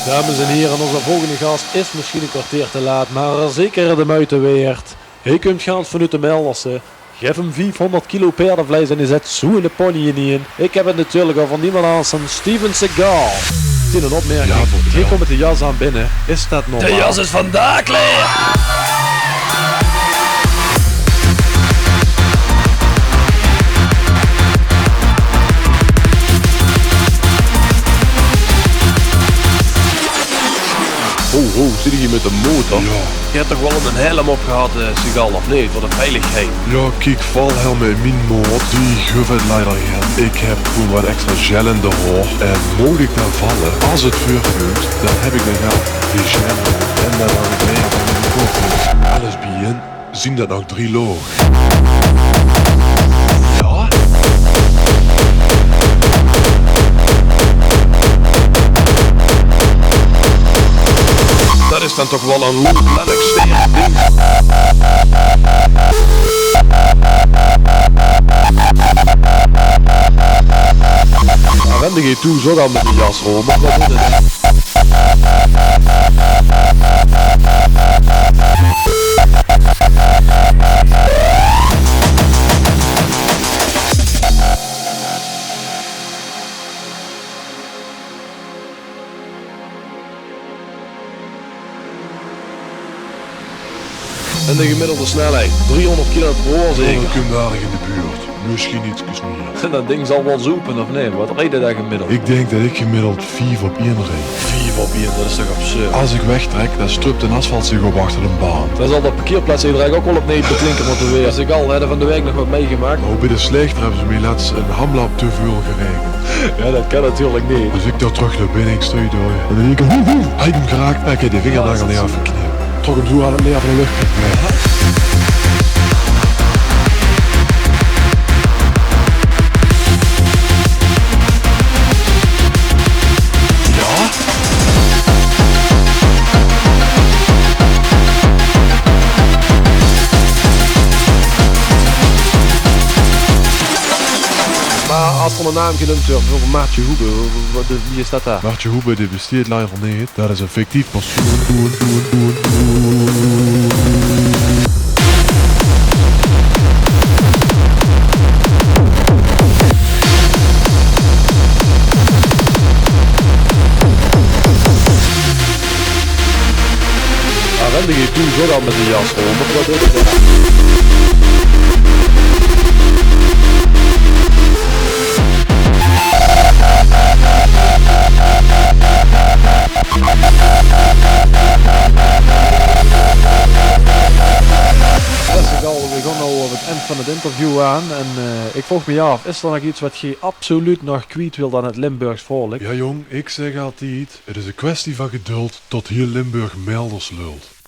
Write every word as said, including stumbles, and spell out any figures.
Dames en hiere, ózze volgende gas is mesjien ein kerteer te laat, mer zeker de meujte weerd. Hae kump gans vanoet de Melderse. Gaef 'm viefhóngerd kilo paerdevleis en hae zèt zoe eine pony in. Ich höb 't natuurlik euver niemes angers es Steven Seagal. Tien, ein opmerking. Jao, vertel. Hae kump mit de jas aan binne. Is det normaal? De jas is vandaag klaer! Ho, ho, zit ich hie mit de motor? Jao. Geer höb toch waal ein helm opgehad, eh, Seagal, of neet? Veur de veiligheid. Jao, kiek, valhelme in mien maot, die guf 't leider gein. Ich höb gewoen waat extra gel in de haor. En moch ich dan valle, es 't veurkump, dan höb ich dan waal die gel en dan aan de kop. Alles biejein. Zeen det nog drie laog? Jao? Det is dan toch waal ein leuk, lellik sterk ding. Mer wen de G two's ouch al mit de jas rónd, mer waat is det? En de gemiddelde snelheid, driehóngerd kilometer per oor zeker? Jao, det kump aardig in de buurt. Mesjien ietskes mieë. En det ding zal waal zoepe, of neet? Waat rijt det dan gemiddeld? Ich dink det ich gemiddeld vief op ein rij. Vief op ein, det is toch absurd? Es ich wegtrek, dan strup d'n asfalt zich op achter de baan. Dan zal de parkeerplaats hie ouch waal opnuuj beklinke mótte waere. Seagal, höbs se van de waek nog waat mitgemaak? Oh, bie de slechter höbbe ze mich lets ein hamlap te väöl geraekend. Jao, det kan natuurlik neet. Es ich dao trök nao binne stap, huur, en dan dink ich: "Hoef, hoef, hae haet 'm geraak, mer ich höb de vingernagel neet aafgeknip." Trök 'm zoe aan 't leer van de luch. Jao? Mer es d'r eine naam genump wuuert, bieveurbeeld Martje Hoebe, wa-, wa-, waat, wie is det dao? Martje Hoebe, dae besteet leider neet. Det is ein fictief persoon. Mer wen de G two's ouch al mit de jas rónd, waat is det? Jao, Seagal, veer gaon noe op 't ind van 't interview aan. En, eh, ich vraog mich aaf, is d'r nog get waat geer absoluut nog kwiet wilt aan 't Limburgs volk? Jao, jóng, ich zèk altied: 't is ein kwestie van geduld tot hiel Limburg Melders lult.